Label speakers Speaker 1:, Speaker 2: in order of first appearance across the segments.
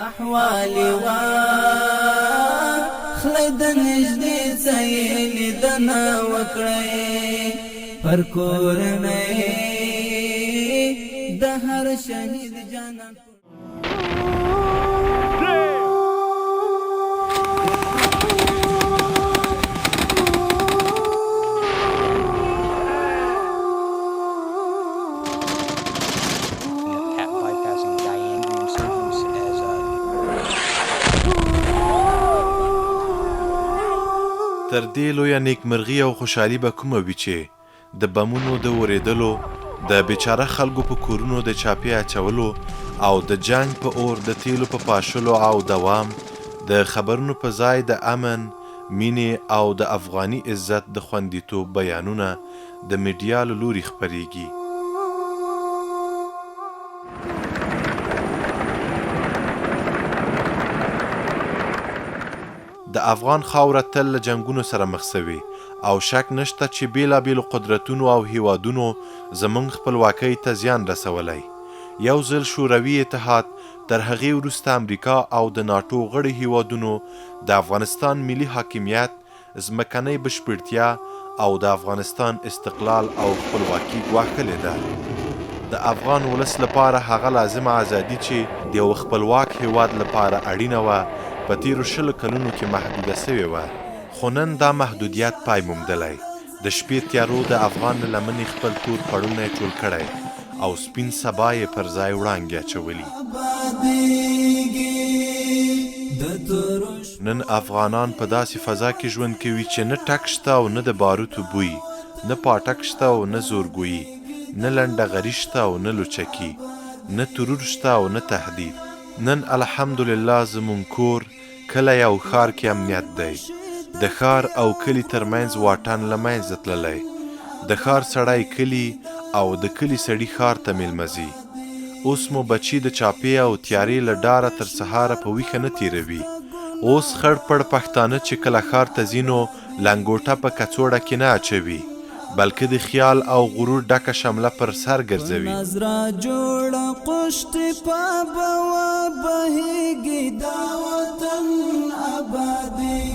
Speaker 1: احوال واخلئ د نږدې څه یې لیدنه وکړئ پر کورنۍ د هر شهید جانان.
Speaker 2: تر دې لویه نیکمرغي او خوشحالي به کومه وي چې د بمونو د اورېدلو، د بېچاره خلکو په کورونو د چاپې اچولو او د جنګ په اور د تېلو په پاشلو او دوام د خبرونو په ځای د امن، مینې او د افغاني عزت د خوندیتوب بیانونه د میډیا له لوري خپرېږي. د افغان خاوره تل له جنګونو سره مخ سوې او شک نشته چې بېلابېلو قدرتونو او هېوادونو زمونږ خپلواکۍ ته زیان رسولی. یو ځل شوروي اتحاد، تر هغې وروسته امریکا او د ناټو غړي هېوادونو د افغانستان ملي حاکمیت، ځمکنۍ بشپړتیا او د افغانستان استقلال او خپلواکي ګواښلې ده. د افغان ولس لپاره هغه لازمه ازادي چې د یوه خپلواک هېواد لپاره اړینه وه، په تېرو شلو کلونو کې محدوده شوې وه، خو نن دا محدودیت پای موندلی. د شپې تیارو د افغان له لمنې خپل تور پړونی ټول کړی او سپین سبا یې پر ځای وړانګې اچولي. نن افغانان په داسې فضا کې ژوند کوي چې نه ټک شته او نه د باروتو بوی، نه پاټک شته او نه زورګويي، نه لنډه غري شته او نه لوچکي، نه ترور شته او نه تهدید. نن الحمدلله زمونږ کور، کلی او ښار کې امنیت دی. د ښار او کلي ترمنځ واټن له منځه تللی. د ښار سړی کلي او د کلي سړي ښار ته مېلمه ځي. اوس مو بچي د چاپې او تیارې له ډاره تر سهاره په ویښه نه تېروي. اوس خړ پړ پښتانه چې کله ښار ته ځي نو لنګوټه په کڅوړه کې نه اچوي، بلکه د خیال او غرور ډکه شمله پر سر ګرځوي.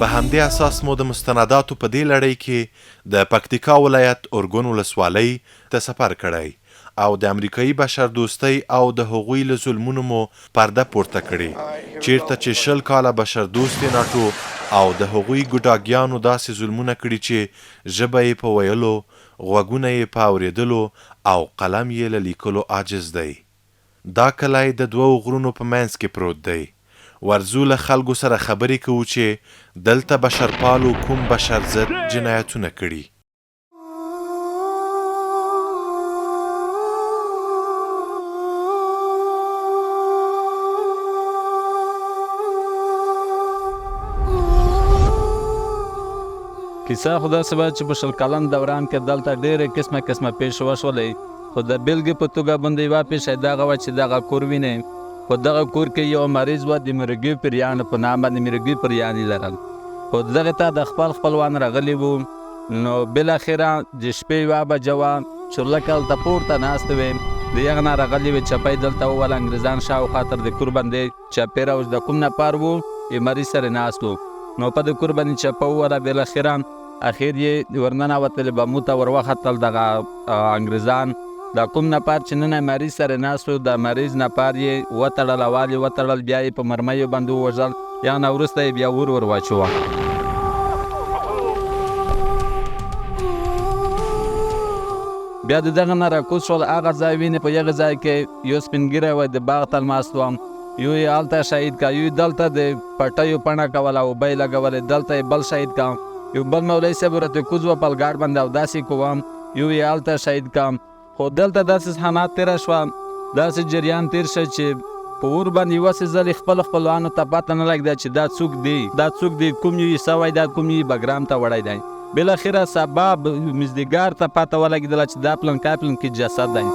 Speaker 2: په همدې اساس مو د مستنداتو په دې لړۍ کې د پکتیکا ولایت ارګون ولسوالۍ ته سفر کړی او د امریکايي بشر دوستۍ او د هغوی له ظلمونو مو پرده پورته کړې، چېرته چې 20 کاله بشر دوستې ناټو او د هغوی ګوډاګیانو داسې ظلمونه کړي چې ژبه یې په ویلو، غوږونه یې په اورېدلو او قلم یې له لیکلو عاجز دی. دا کلی د دوو غرونو په منځ کې پروت دی. ورځو له خلکو سره خبرې کوو چې دلته بشرپالو کوم بشر ضد جنایتونه کړي.
Speaker 3: کیسه خو داسې وه چې په 20 کلن دوران کې دلته ډېرې قسمه قسمه پېښې وشولې، خو د بېلګې په توګه باندې یوه پېښه دغه وه چې دغه کور وینئ، په دغه کور کې یو مریض وه د مرګي پریانو په نام باندې، مرګي پریان یې لرل، خو دغه ته د خپل خپلوان راغلي وو. نو بالاخره د شپې یوه بجه وه، چورلکه هلته پورته ناستې وې، د یغ نه راغلي وې، چپه یې دلته ووهله، انګریزان شاوخوا تر د کور باندې چپې راوست، د کوم نفر وو یې مریض سره ناست وو، نو په د کور باندې چپه ووهله، بالاخره اخر یې ورننوتلې، بمو ته وروختل دغه انګریزان، دا کوم نفر چې نن مریض سره ناست وو، د مریض نفر یې وتړل، اول یې وتړل، بیا یې په مرمیو باندې ووژل، یا نه وروسته یې بیا ور ور واچوه. بیا د دغه نه راکوز شول، هغه ځای وینې، په یغه ځای کې یو سپین ږیری وای د باغ ته ناست وم، یو یې هلته شهید کا، یو یې دلته د پټیو پڼه کوله، اوبه یې لګولې، دلته یې بل شهید کا، یو بل مولوي صاحب ورته کوز وه په الګاډ باندې اوداس یې کوه، یو یې هلته شهید کا. خو دلته داسې حالات تېره شوه، داسې جریان تېر شو چې په اور باندې یوه څه ځلې خپلو خپلوانو ته پته نه لګېده چې دا څوک دی، دا څوک دی، کوم یو یې سوی دی، کوم یو یې بګرام ته وړی دی. بالاخره سبا مزدیګر ته پته ولګېدله چې دا پلنکی پلنکی جسد دی.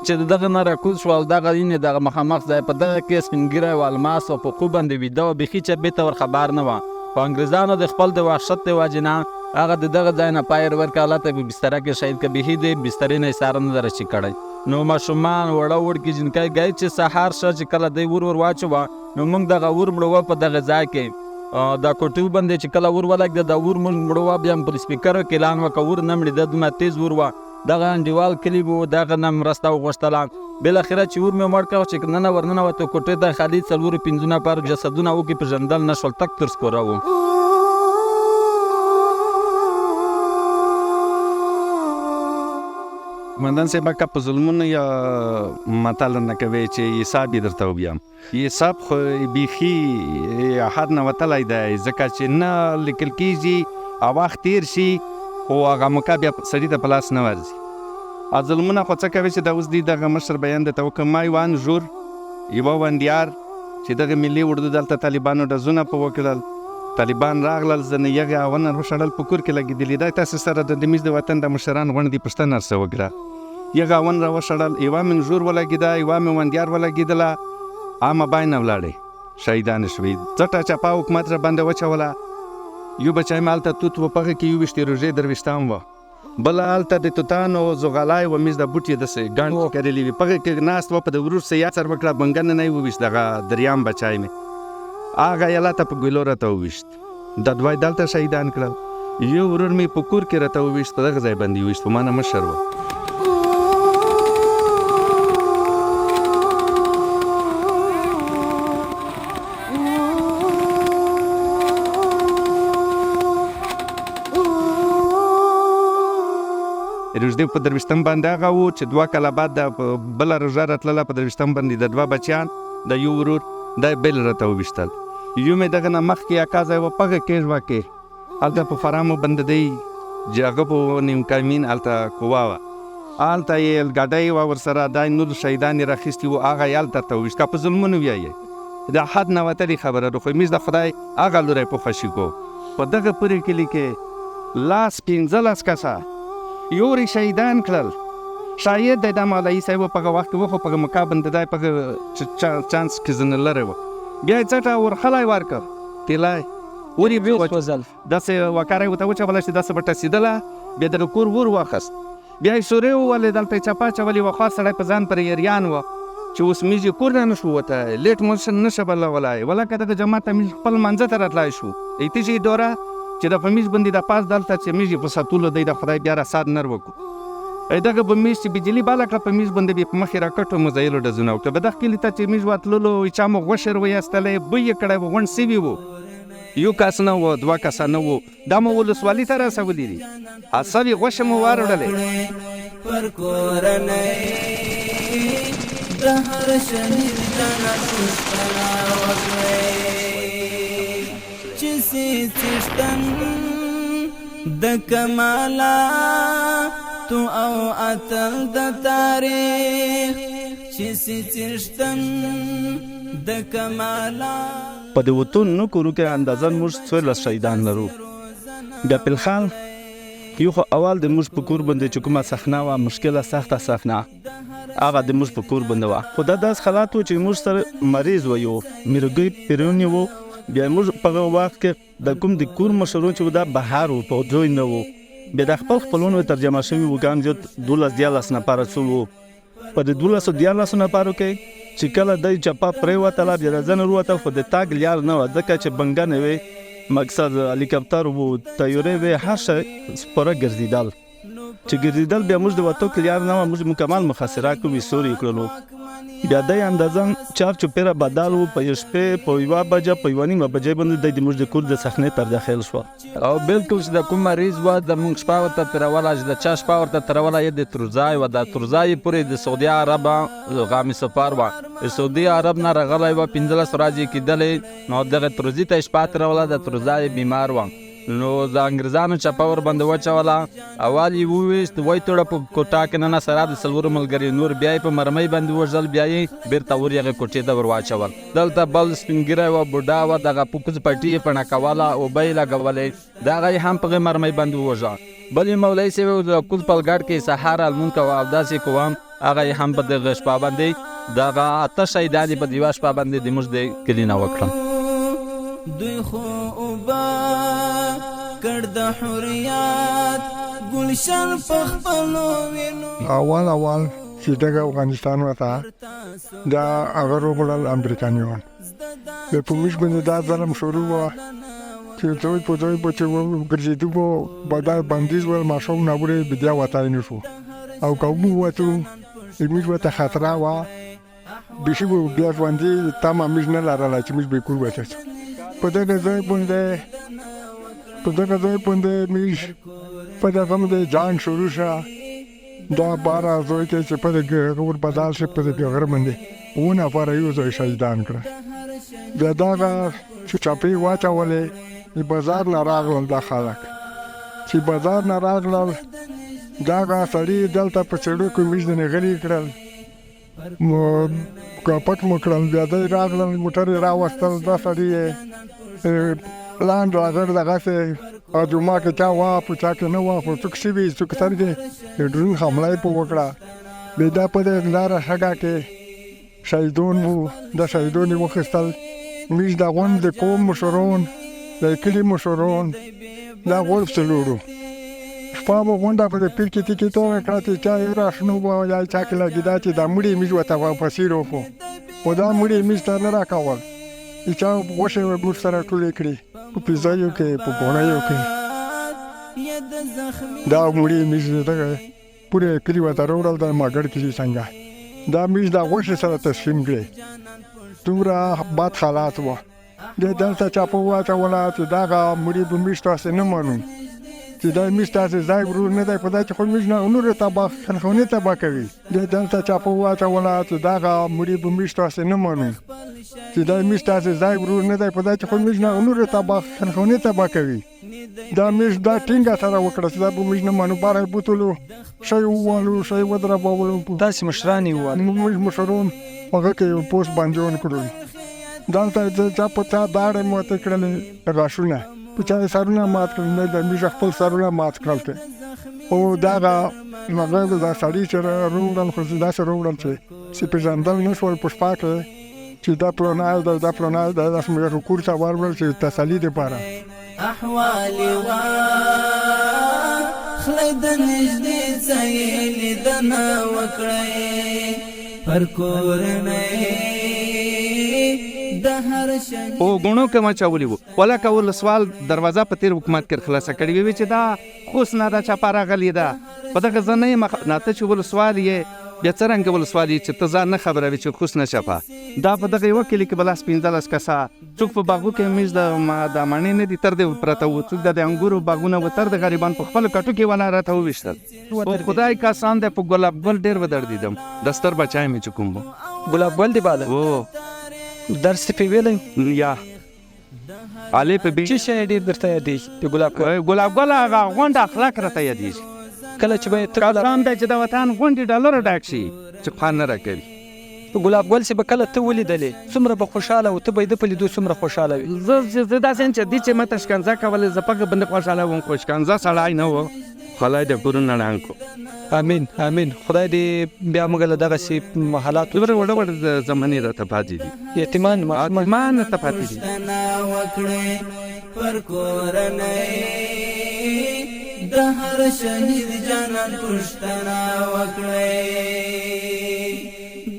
Speaker 3: چې د دغه نه راکوز شول، دغه یعنې دغه مخامخ ځای په دغه کې سپین ږیری و، الماس و، په خوب باندې ویده و، بیخي چپې ته ور خبر نه وه. خو انګریزانو د خپل د وحشت د وجې نه هغه د دغه ځای نه پایر ورکړ، هلته په بستره کې شهید کړ، بیخي د بسترې نه یې سر نه ده رچې کړی. نو ماشومان وړه وړکي جینکۍ ګی چې سهار شه چې کله دی ور ور واچوه نو موږ دغه ور مړوه په دغه ځای کې دا کوټو باندې چې کله ور ولګېده دا ور موږ مړوه، بیا په سپیکرو کې اعلان وکړه ور نه مړېده، دومره تیز ور وه. دغه انډیوال کلي وو دغه نه مرسته وغوښتله. بالاخره چې ور مې مړ کړ چې ننه ورننوتو کوټې ته خالي څلورو پنځو نفرو جسدونه وکې پېژندل نه شول، تک تر سکوره وو.
Speaker 4: قومندان صاحب که په ظلمونو یا متل نه کوي چې حساب یې درته وبیم، حساب خو بیخي حد نه وتلی دی، ځکه چې نه لیکل کېږي او وخت تېر شي خو هغه موقع بیا سړي ته په لاس نه ورځي. ظلمونه خو څه کوي چې دا اوس دی دغه مشر بیان درته وکړم. ما یوه انژور یوه وندیار چې دغه ملي اردو دلته طالبانو ډزونه په وکړل، طالبان راغلل ځنې یغې هاونه وشړل په کور کې لګېدلي. دا تاسو سره د میز د وطن د مشران غونډې پوښتنه ورڅه وکړه. یغه هاون راوشړل، یوه مې انژور ولګېده، یوه مې وندیار ولګېدله، عامه باینه ولاړې شهیدانې شوې. څټه چپه حکومت را باندې وچوله. یو بچی مې هلته توت و په هغه کې یوویشت روژې درویشتم وه، بله هلته د توتانو زغلای و میز د بوټ یې داسې ګڼ کرلي وي، په هغه کې ناست وه، په د ورور سه یاد سر وکړه بنګنه نه یې وویشت. دغه دریم بچی مې هغه یې لاته په ګلو راته وویشت، دا دوه یې دلته شهیدان کړل. یو ورور مې په کور کې راته وویشت، په دغه ځای باندې وویشت، په ما نه مشر و. روژدې په درویشتم باندې هغه و چې دوه کاله بعد د بله روژه راتلله، په درویشتم باندې د دوه بچیان د یو ورور دا یې بل راته وویشتل. یو مې دغه نه مخکې اکا ځای وه په هغه کېږوه کې هلته په فرامو باندې دی چې هغه په نیم کمین هلته قوه وه، هلته یې ګاډۍ وه ورسره، دا نور شهیدان یې راخیستي وو، هغه یې هلته راته وویشت. که په ظلمونو ویایې د حد نه وتلې خبره ده، خو میز د خدای هغه لوری په خوښي کو. په دغه پورې کلي کې لاس 15 کسه یورې شهیدان کړل. شاید دی دا مولوي صاحب په هغه وخت کې و، خو په هغه موقع باندې دی په هغه چانس کې ځنې لرې و، بیا یې څټه ورخلی ورکړ تیلی ور یې
Speaker 3: وسوځل،
Speaker 4: داسې وکاره یې ورته وچوله چې داسې به ټسېدله. بیا دغه کور ور واخیست، بیا یې سورې وولې، دلته یې چپه اچولې وه. خاص سړی په ځان پرې یریان و چې اوس میز یې کور نه نه شو وتی، لیټ مو نه شه بلولای، ولاکه دغه جماعت ته میز خپل منځه ته راتلای شو. ایتیشي دوره چې د په میز باندې د پاس دلته چې میز یې په ساتلو دی د خدای بیا رساد نر وکړو. دغه به میز چې بجلي باله کړه په میز باندې بیا په مخې راکټو مزایلو ډزونه وکړه. به دغه کلي ته چې میز وتللو چا مو غوښې ویستلی، بوی یې کړی و، غونډ سوي وو، یو کس نه و، دوه کسه نه وو، دا مو ولسوالي ته رسولي دي، سوي غوښې مو واروړلې.
Speaker 1: پر کورنۍ د هر شهید جانان پوښتنه وکړئ چې سي څښتن د کمالاتو او اتل د تاریخ، چې سي څښتن د کمالاتو.
Speaker 5: په دې وطن نو کورو کې اندازه موږ 14 شهیدان لرو. بیا پلخال یو خو اول د موږ په کور باندې چې کومه صحنه وه، مشکله سخته صحنه هغه د موږ په کور باندې وه، خو دا داسې حالات و چې موږ سره مریض و، یو میرګی پیرونی و. بیا موږ په هغه وخت کې د کوم د کور مشرون چې دا بهر و، په ځای نه و، بیا د خپل خپلونو ترجمه شوي وو، ګام زیات 12 13 نفره څه وو. په دې 12 13 نفرو کې چې کله دی چپه پرېوتله، بیا د ځنه وروتل، خو د تګ لیار نه وه، ځکه چې بنګنې وې، مقصد هلیکاپتر و، طیارې وې، هر شی سپاره ګرځېدل. چې ګرځېدل بیا موږ د وتو لیار نه وه، موږ مکمل مخاصره کړو، سوري کړلو. بیا دی اندازه چار چوپېره بدل و، په یو شپې په 1 بجه په 1:30 بجې باندې دی د موږ د کور د صحنې تر داخل شوه.
Speaker 3: او بالکل چې د کوم مریض وه د موږ شپه ورته تېروله، چې د چا شپه ورته تېروله یې د ترځای وه، د ترځای پورې د سعودي عرب غامي سفر وه، د سعودي عرب نه راغلی وه، 15 ورځې یې کېدلې، نو دغه ترځي ته یې شپه تېروله، د ترځای بیمار وه. نو د انګریزانو چپه ور باندې وچوله، اول یې وویشت، وایي توړه په کوټه کې ننه سره د څلورو ملګري نور، بیا یې په مرمۍ باندې وژل، بیا یې بېرته ور هغې کوټې ته ور واچول. دلته بل سپین ږیری وه، بوډا وه، دغه په کوز پټي یې پڼه کوله، اوبه یې لګولې، دغه یې هم په هغې مرمۍ باندې ووژه. بل یې مولوي صاحب و، د کوز پلګړ کې سهار لمونځ کوه، اودس یې کوه، هغه یې هم په دغه شپه باندې دغه 8 شهیدان یې په یوه شپه باندې د موږ د کلي نه وکړل.
Speaker 1: دوی خو اوبه کړ د حریات ګلشن په خپلو وینو.
Speaker 6: اول اول چې دغه افغانستان وته دا هغه روغړل امریکایان. د په موږ باندې دا ظلم شروع و چې ځای په ځای به چې ګرځېدو به دا بندیز ول، ماښام ناوړې بیا وتای نه شو، او که ووتو موږ ورته خطره وه، بیخي به بیا ژوندي تمه موږ نه لرله چې موږ به کور وته. په دغه ځای باندې په دغه ځای باندې موږ په دغه باندې جنګ شروع شه. دا باره ځای کې چې په دغه ور بدل شي، په دغه غره باندې اووه نفره یو ځای شهیدان کړه. بیا دغه چې چاپې واچولې، د بازار نه راغلل دا خلک، چې بازار نه راغلل دغه سړي دلته په څېړو کې موږ ځنې غلي کړل، پټ مو کړل. بیا دی راغلل، موټر یې راوستل، دا سړي یې لاند راغړ دغسې او جمعه کې چا وه په چا کې نه وه، خو څوک شوي څوک سترګې د ډرون حمله یې په وکړه. بیا دا په دې لاره شګه کې شهیدون وو، دا شهیدون یې وخیستل. موږ د غونډ د قوم مشرون، د کلي مشرون دا غورځ لوړو. شپه مو غونډه په دې پیر کې تیکې توغه کړه چې چا یې راشنو وه یا چا کې لګېدا چې دا مړي موږ ورته واپسې روکو، خو دا مړي موږ ته نه راکول چې چا غوښې موږ سره ټولې کړې په پیزیو کې په ګوڼیو کې. دا مړي موږ دغه پورې کلي ورته راوړل، د ماګړ کلي څنګه دا موږ دا غوښې سره تسلیم کړې، دومره بد حالات وه. د دلته چاپه واچوله چې دغه مړي به موږ تاسې نه منو، چې دا موږ تاسې ځای ورور نه دی، په دا چې خو موږ نه نورو تباه خونې تباه کوي. د دلته چاپه واچوله چې دغه مړي به موږ تاسې نه منو، چې دا موږ تاسې ځای ورور نه دی، په دا چې خو موږ نه نورو تباه خونې تباه کوي. دا موږ دا ټینګه سره وکړه چې دا به موږ نه منو. باره یې بوتلو، ښه یې ووهلو، ښه یې ودربولو.
Speaker 7: تاسې مشران یې ووهل؟
Speaker 6: موږ مشران هغه کې یو پوسټ باندې ونکړو. دلته چې چا په چا داړې ماتې کړلې، غاښونه په چا یې سرونه مات کړل، نه د موږ خپل سرونه مات کړل. کې او دغه هغه دا سړي چې راوړل، خو داسې راوړل چې پېژندل نه شول په شپه کې چې دا پلانای دی، دا پلانای دی. داسې موږ کور ته وروړل چې تسلي دپاره.
Speaker 1: احوال واخلئ د نږدې څه یې لیدنه وکړئ پر کورنۍ د هر شهید.
Speaker 4: او ګڼو کې مچولي وو، ولکه ولسوال دروازه په تېر حکومت کې خلاصه کړې وي چې دا خوست نه ده چپه راغلې ده، په دغه زه نه یم نه ته چې ولسوال یې بیا څرنګه ولسوال یې چې ته ځان نه خبروې چې خوست نه چپه. دا په دغه یوه کلي کې به لس پنځلس کسه څوک په باغو کې میز د مڼې نه دي تر دې پرته وو، څوک د انګورو باغونه وو، تر د غریبان په خپلو کټو کې ولا راته وویشتل. او خدای کسان دی په ګلاب ګل ډېر ودردېدم، د ستر بچی مې چې کوم وو.
Speaker 7: ګلاب ګل دې باله؟
Speaker 4: هو.
Speaker 7: درس دې پرې ویلی؟
Speaker 4: یا علي په بي.
Speaker 7: څه شی ډېر درته یادېږي د ګلاب ګل؟
Speaker 4: ګلاب ګل هغه غونډه اخلاق راته یادېږي.
Speaker 7: کله چې به یې ته ګلاب
Speaker 4: قسم دی چې د وطن غونډې ډالر ډک شي چې خوند نه راکوي.
Speaker 7: په ګلاب ګل چې به کله ته ولیدلې څومره به خوشحاله و، ته به یې ده په لیدو څومره خوشحاله وې؟
Speaker 4: زه داسې یم چې دی چې ما ته شکنځه کولې زه په هغه باندې خوشحاله وم، خو شکنځه سړی نه و، خدای د کورونه ړنګ کړو.
Speaker 7: امین امین. خدای دې بیا موږ له دغسې حالاتو
Speaker 4: دومره وړه وړه زمانې راته پاتې دي،
Speaker 7: یتیمان ماشومان
Speaker 4: یتیمان راته پاتې دي.
Speaker 1: پوښتنه وکړئ پر کورنۍ د هر شهید جانان، پوښتنه وکړئ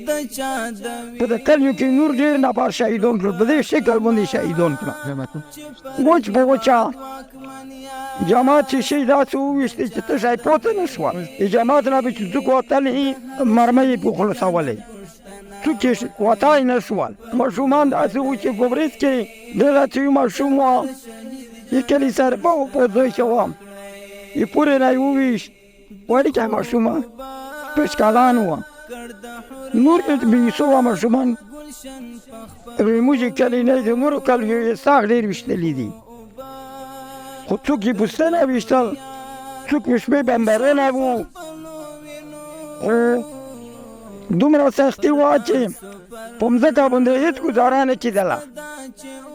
Speaker 1: د چا د
Speaker 8: په د کلیو کې نور ډېر نفر شهیدان کړل، په دې شکل باندې شهیدان کړل. وچ په وچه جماعت چې شي داسې وویشتې چې ته شی پاتې نه شوه. د جماعت نه به چې څوک وتلې مرمۍ یې په خلاصولې، څوک چې وتای نه شول. ماشومان داسې وو چې په ورځ کې دغه چې یو ماشوم وه د کلي سرپه په ځای کې وه، د پورې نه یې وویشت، وړوکی ماشوم وه، شپږ کلن وه. نور بې حسابه ماشومان زموږ کلي نه د نورو کلیو یې سخت ډېر ویشتلي دي، خو څوک یې پوستنه ویشتل، څوک یې شپې بمبارونه وو. خو دومره سختي وه چې په مځکه باندې هېڅ ګزاره نه کېدله،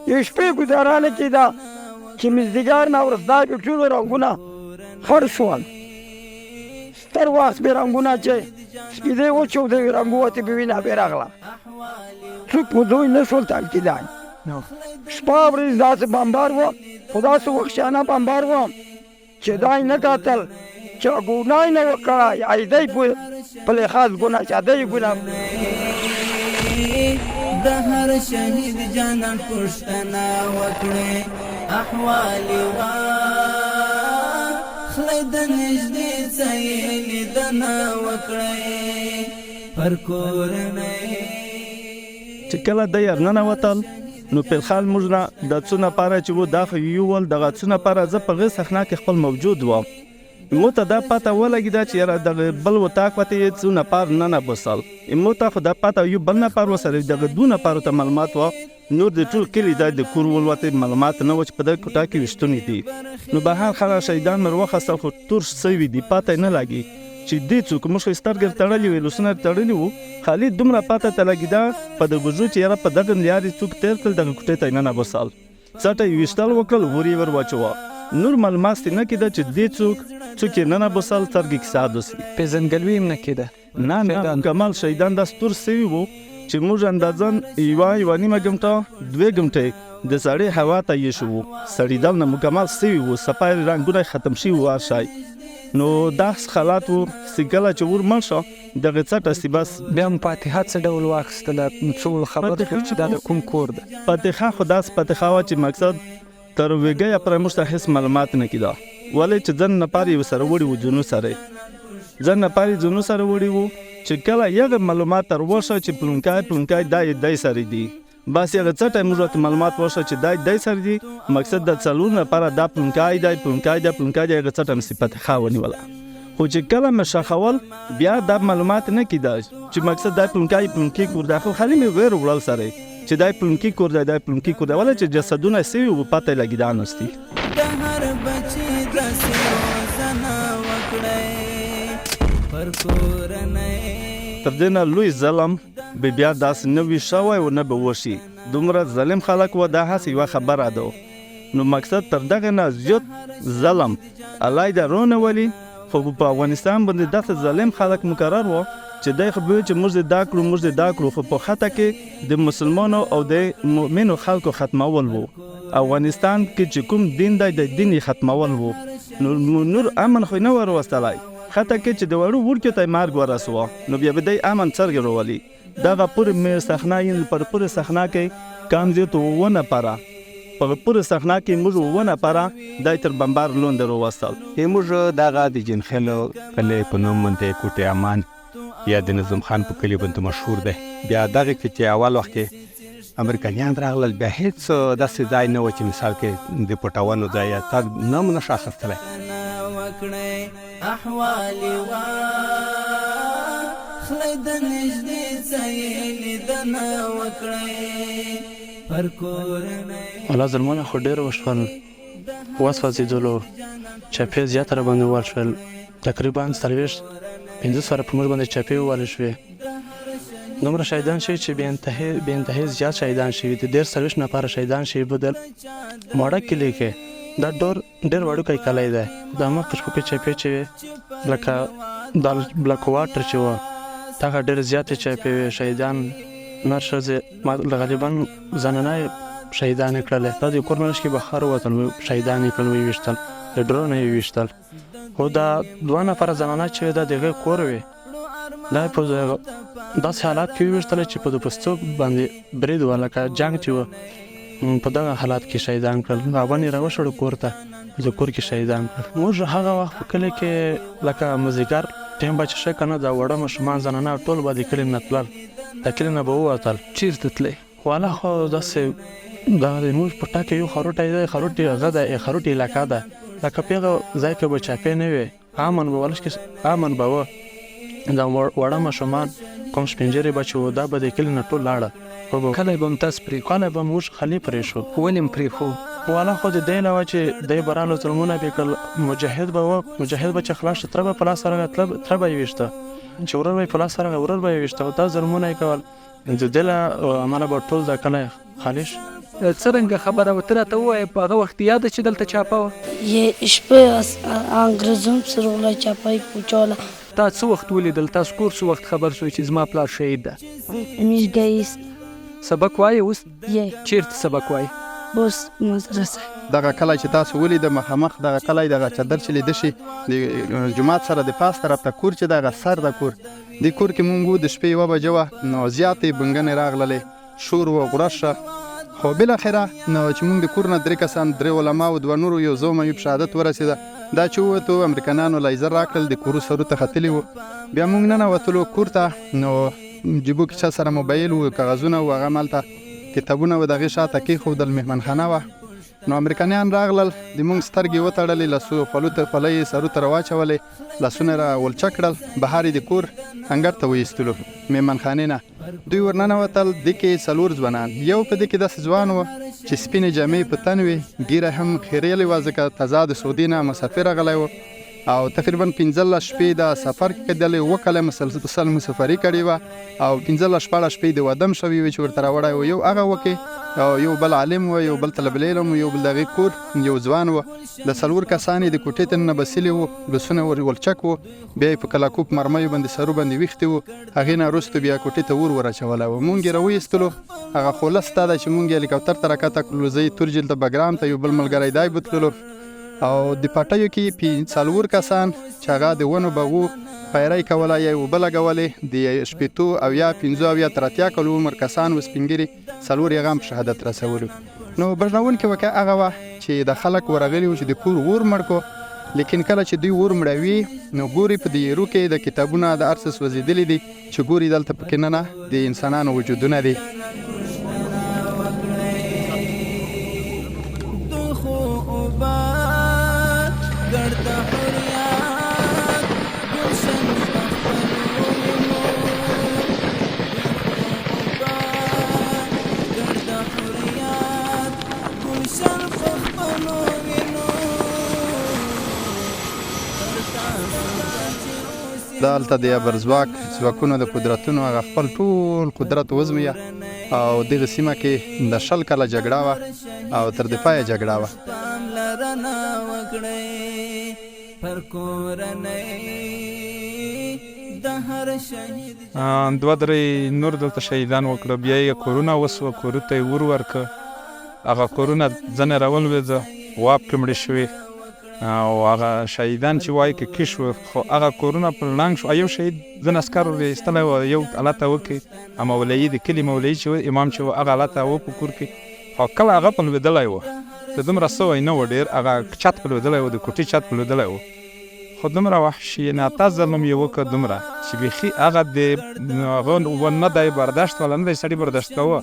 Speaker 8: د شپې ګزاره نه کېده چې مازدیګر نه وروسته به ټولو رنګونه خړ شول. ستر وخت به رنګونه چې سپیدې وچودې رنګ وتې به وینه به راغله، څوک په دوی نه شول تل کېدای. شپه ورځ داسې بمبار و، خو داسې وحشیانه بمبار و چې دا یې نه کتل. چا ګناه نه وه کړی ای دی په لحاظ ګناه چا دی ګناه.
Speaker 1: د هر شهید جانان پوښتنه وکړئ احوال یې واخلئ د نږدې څه یې لیدنه وکړئ پر کورنۍ.
Speaker 5: چې کله دی ورننوتل نو پیلخال موږ نه د څو نفره چې وو دا خو یوول دغه څو نفره زه په غې صحنه کې خپل موجود وم مو ته دا پته ولګیده چې یاره دغه بل وطاق وته یې څو نفر ننبوسل مو ته خو دا پته یو بل نفر ورسره دغه دوه نفرو ته معلومات وه نور د ټول کلي دا د کور ولوته معلومات نه و چې په دغه کوټه کې ویشتوني دي نو بهر خلک شهیدان مې وروخستل خو تور سوي دي پته یې نه لګي چې دې څوک موږ خو یې سترګې تړلې وې لوسونه یې تړلي وو خالي دومره پته ته لګیده په د ګوزو چې یاره په دغه لیارې څوک تېر کړل دغه کوټې ته یې ننبوسل څټه یې ویشتل وکړل ور یې ور واچوه نور معلومات نه کېده چې دې څوک څوک یې ننبوسل سترګې کیسه دوسي.
Speaker 7: پېژندګلوي هم نه کېده.
Speaker 5: نه نه مکمل شهیدان داسې تور سوي وو چې موږ اندازاً یوه یوه نیمه ګنټه دوې ګنټې د سړې هوا ته ایښي وو سړیدل نه مکمل سوي وو صفا رنګونه یې ختم شوي وو هر شی نو داسې حالات وو چې کله چې اور مړ شو دغه څټه سي بس.
Speaker 7: بیا مو فاتحه څه ډول واخیستله څو خبر شو چې دا د کوم کور ده؟
Speaker 5: فاتحه خو داسې فاتحه وه چې مقصد تر ویګیه پورې موږ ته هیڅ معلومات نه کیده ولې چې ځن نفر یې ورسره وړي وو ځونو سره ځن نفر یې ځونو سره وړي وو چې کله یغه معلومات تر وشه چې پلونکی پلونکی دا یې دی سره دي بس یغه څټه موږ ته معلومات وشه چې دا دی سره دي مقصد د څلور نفره دا پلونکی دی پلونکی دی پلونکی دی یغه څټه مې صفت ښه ونیوله خو چې کله مې شخول بیا دا معلومات نه کیده چې مقصد دا پلونکی پلونکی کور دی خو خالي مې ویر وړل سره چې دا پلونکی کور دی دا پلونکی کور دی ولې چې جسدونه سوي وو پته یې لګېده نوستي.
Speaker 1: د هر بچي داسې روزنه وکړئ پر کورنۍ.
Speaker 5: تر دې نه لوی ظلم به بیا داسې نه وي شوی او نه به وشي دومره ظالم خلک وه دا هسې یوه خبره ده نو مقصد تر دغه نه زیات ظلم الله یې رونه ولي خو په افغانستان باندې داسې ظالم خلک مقرر وو چې دی خو به چې موږ دې دا کړو موږ دې دا کړو خو په خطه کې د مسلمانو او د مؤمنو خلکو ختمول وو افغانستان کې چې کوم دین دی د دین یې ختمول وو نو نور امن خو نه وروستلی خطه کې چې د وړو وړکیو ته مرګ ورسوه نو بیا به دی امن څرګه راولي دغه پورې مې صحنه یې پر پورې صحنه کې کم زیات اووه نفره په پورې صحنه کې موږ اووه نفره دی تر بمبار لوندې راوستل.
Speaker 4: موږ دغه د جنخېلو کلی په نوم باندې کوټې امان یا د نظم خان په کلي باندې مشهور دی. بیا دغه کې چې اول وخت کې امریکایان راغلل بیا هېڅ داسې ځای نه و چې مثال کې د پټونو ځای یا څه نوم نه شو اخیستلی.
Speaker 1: احوال واخلئ د نږدې څه یې لیدنه وکړئ پر کورنۍ.
Speaker 9: ولا ظلمونه خو ډېر وشول، وسوځېدلو، چپې زیاته راباندې ووهل شول، تقریبا 40 5 سوره په موږ باندې چپې ووهل شوې. دومره شهیدان شوي چې بې انتهې زیات شهیدان شوي دي، 30 40 نفره شهیدان شوي په دې واړه کلي کې. دا ډېر وړوکی کلی دی. دا مخکې شپو کې چپې چې وې لکه دا بلک واټر چې وه دغه ډېرې زیاتې چپې وې، شهیدان نر ښځې غالبا زنانه یې شهیدانې کړلې. دا د کور منځ کې بهر ووتل شهیدان یې کړل، ویې ویشتل، د ډرون یې ویشتل. خو دا دوه نفره زنانه چې وې دا د هغې کور وې، دا په داسې حالات کې وویشتلې چې په د پستو باندې برید وه لکه جنګ چې وه، په دغه حالات کې شهیدان کړل. غابن یې راوشړو کور ته، د کور کې شهیدان کړل. موږ هغه وخت په کلي کې لکه مازدیګر ټیم به چې ښه که نه دا وړه ماشومان زنانه ټول به د کلي نه تلل، د کلي نه به ووتل.
Speaker 7: چېرته تلئ؟
Speaker 9: والا خو داسې دغه دی موږ په ټاکه یو خروټی دی، خروټي هغه دی، خروټي علاقه ده، لکه په هغه ځای کې به چاپې نه وې، امن به ولش کې امن به و. دا وړه ماشومان کوم سپینږیري به چې وو دا به د کلي نه ټول لاړه.
Speaker 7: کلی به هم تاسو پرېښو؟
Speaker 9: کلی به موږ خالي پرېښو.
Speaker 7: ولې مو پرېښو؟
Speaker 9: والا خو د دې علاوه چې دی به رالو ظلمونه به یې کړل، مجاهد به و، مجاهد به چې خلاص شو تره به په لاس راغی، تره به یې ویشته، چې ورور به یې په لاس راغی ورور به یې ویشته، دا ظلمونه یې کول. د دې له امله به ټول دا کلی خالي شو.
Speaker 7: څرنګه خبره وه ته راته ووایه، په هغه وخت یاد چې دلته چاپه وه؟
Speaker 10: یې شپه انګرېزان سره غله چاپه یې پوچوله.
Speaker 7: تا څه وخت ولیدل، تاسو کور څه وخت خبر شوئ چې زما پلار شهید ده؟
Speaker 10: میږی
Speaker 7: سبق وایې اوس؟
Speaker 10: یې.
Speaker 7: چیرته سبق وایې؟
Speaker 10: بوس مدرسه.
Speaker 11: دغه کلی چې تاسو ولید، مخامخ دغه کلی، دغه چادر چې لیده شي د جومات سره د پاس طرف ته کور چې دغه سر د کور د کور کې مونږ وو، د شپې 1 بجه وه، نو زیاتې بنګنې راغللې، شور و غوړه. خو بالاخره نو چې مونږ د کور نه 3 کسان، 3 علما او 2 نورو، یو زوم یې په شهادت ورسېده. دا چې ووتو امریکایانو لایزر راکړل، د کورو سرو ته ختلي وو. بیا مونږ ننوتلو کور ته، نو جیبو کې چا سره موبایل و، کاغذونه و، هغه مالته کتابونه و، د هغې شاته کېښودل، مهمانخانه وه. نو امریکایان راغلل، د مونږ سترګې وتړلې، لاسو خولو ته خولۍ یې سرو ته راواچولې، لاسونه را ولچه کړل، بهر یې د کور انګړ ته وایستلو مهمانخانې نه. دوی ورننوتل، دې کې 4 ځوانان، یو په دې کې داسې ځوان و چې سپینې جامې په تن وې، ږیره هم خیرېلې وه، ځکه تازه د سعودي نه مسافر راغلی و، او تقریبا 15 شپې دا سفر کېدلې، 7 کاله مسلسل مسافري کړې وه، او 15 16 شپې د ودم شوې وې چې ورته راوړی و. یو هغه وکې، او یو بل عالم و، یو بل طالب العلم و، یو بل د هغې کور یو ځوان و. د 4 کسان یې د کوټې ته ننه بسلي وو، لاسونه ور ولچک وو، بیا یې په کلاکوپ مرمیو باندې سرو باندې ویښتي وو. هغې نه وروسته بیا کوټې ته اور ور اچولی و. مونږ یې راوایستلو، هغه خولس دا ده چې مونږ یې هلیکوپتر ته راکښته کړلو، زه یې تور جیل ته بګرام ته یو بل ملګری دی بوتللو. او د پټیو کې 4 کسان چې هغه د ونو باغو پیری کوله یا یې اوبه لګولې، د 60 او یا 75 یا تر 80 کلو عمر کسان و، سپین ږیري 4 یې هغه هم په شهادت رسولو. نو بژنونکې وکه هغه وه چې د خلک ورغلي وو چې د کور اور مړ کړو، لیکن کله چې دوی اور مړوي نو ګوري په دې ایرو کې د کتابونه د هر څه سوځېدلي دي، چې ګوري دلته پکې نه د انسانانو وجودونه دي. دلته د ابرځواک ځواکونو د قدرتونو هغه خپل ټول قدرت وزمیه، او دغه سیمه کې د 20 کاله جګړه وه او تر د پایه جګړه وه.
Speaker 12: 2 3 نور دلته شهیدان وکړه، بیا یې کورونه وسوه، کورو ته یې ور ورکړه، هغه کورونه ځنې راولوېده، واب کې مړې شوې، او هغه شهیدان چې وایي که کښ وو، خو هغه کورونه په ړنګ شو. یو شهید ځنې عسکر ور ایستلی و، یو هلته وکړي، مولوي د کلي مولوي چې و، امام چې و، هغه هلته و په کور کې، خو کله هغه په لوېدلی و، د دومره سوی نه و ډېر، هغه چت په لوېدلی و، د کوټې چت په لوېدلی و، خو دومره وحشیانه ظلم یې وکړ، دومره چې بیخي هغه د هغه و نه دی برداشت ولا نه دی سړي برداشت کاوه.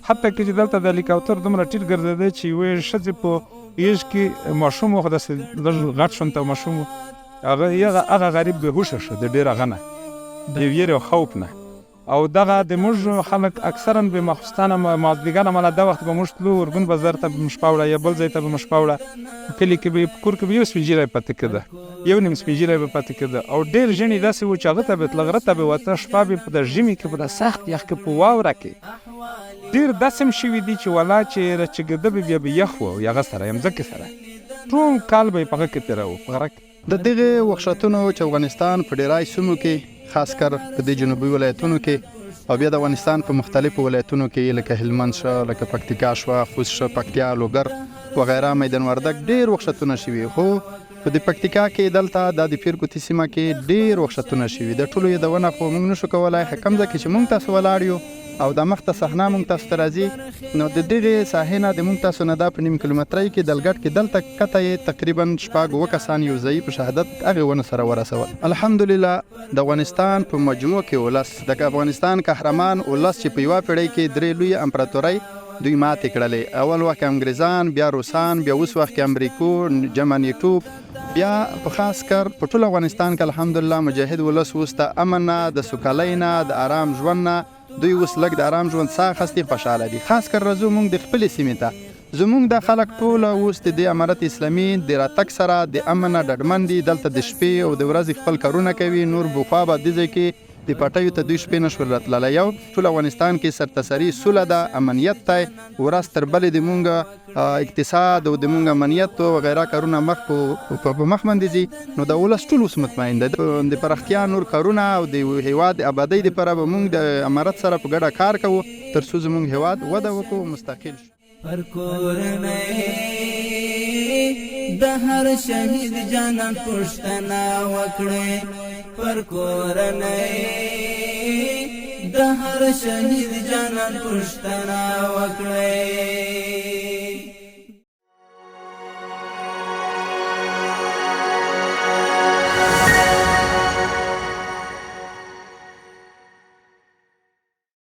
Speaker 12: حتی که چې دلته د هلیکوپتر دومره ټیټ ګرځېده چې یوې ښځې په غېږ کې ماشوم و، خو داسې لږ غټ شونته ماشوم و، هغه غریب بېهوښه شو د ډېر هغه نه، د ویرې او خوف نه. او دغه د موږ خلک اکثراً به ماخستانه مازدیګر مالا دا وخت به موږ تلو ارګون بازار ته به مو شپه وړه یا بل ځای ته به مو شپه وړه، کلي کې به په کور کې به یو سپین ږیری پاتې کېده، یو نیم سپین ږیری به پاتې کېده، او ډېر ژڼي داسې وو چې هغه ته به تله، غره ته به وته، شپه به په د ژمي کې په دا سخت یخ کې په واوره کې ډېر داسې هم شوي دي چې ولا چې رچګېده به بیا به یخ و او هغه سره یا مځکې سره ټول کال به یې په هغه کې تېراوه په غره کې.
Speaker 11: د دغې وحشتونو چې افغانستان په ډېری سیمو کې، خاص کر په دې جنوبي ولایتونو کې او بیا د افغانستان په مختلفو ولایتونو کې لکه هلمند شه، لکه پکتیکا شوه، خوست شه، پکتیا، لوګر وغیره، میدان وردګ ډېر وحشتونه شوي. خو په دې پکتیکا کې دلته د پیر کوتي سیمه کې ډېر وحشتونه شوي. د ټولو یادونه خو موږ نشو کولای، خو کوم ځای کې چې موږ تاسو ولاړ یو او د مخته صحنه موږ تاسو ته راځي، نو د دغې ساحې نه د موږ تاسو نه دا په نیم کیلومترۍ کې دلګټ کې دلته کته یې تقریبا 6 7 کسان یو ځای په شهادت هغې ونو سره ورسول. الحمدلله د افغانستان په مجموع کې ولس، د افغانستان قهرمان ولس چې په یوه پېړۍ کې 3 لوی امپراتورۍ دوی ماتې کړلې، اول وخت کې انګریزان، بیا روسان، بیا اوس وخت کې امریکو جمع نیټو، بیا په خاص کر په ټول افغانستان کې الحمدلله مجاهد ولس اوس د امن نه، د سوکالۍ نه، د آرام ژوند نه، دوی اوس لږ د آرام ژوند ساه اخیستې، خوشحاله دي. خاص کر راځو موږ د خپلې سیمې ته، زموږ دا خلک ټوله اوس د دې امارت اسلامي د راتګ سره د امن نه ډاډمن دي. دلته د شپې او د ورځې خپل کارونه کوي، نور بخوا به دې ځای کې د پټیو ته دوی شپې نه شول راتللی. یو ټول افغانستان کې سرتاسري سوله ده، امنیت دی، ورځ تر بلې د مونږ اقتصاد او د مونږ امنیت او غیره کارونه مخ په مخ باندې ځي. نو د ولس ټول اوس مطمئن دی. د پراختیا نور کارونه او د هیواد د آبادۍ دپاره به مونږ د امارت سره په ګډه کار کوو تر څو زمونږ هیواد وده وکړو، مستقل شو.
Speaker 1: پر کورنۍ د هر شهید جانان پوښتنه وکړئ، پر کورنۍ د هر شهید جانان پوښتنه وکړئ.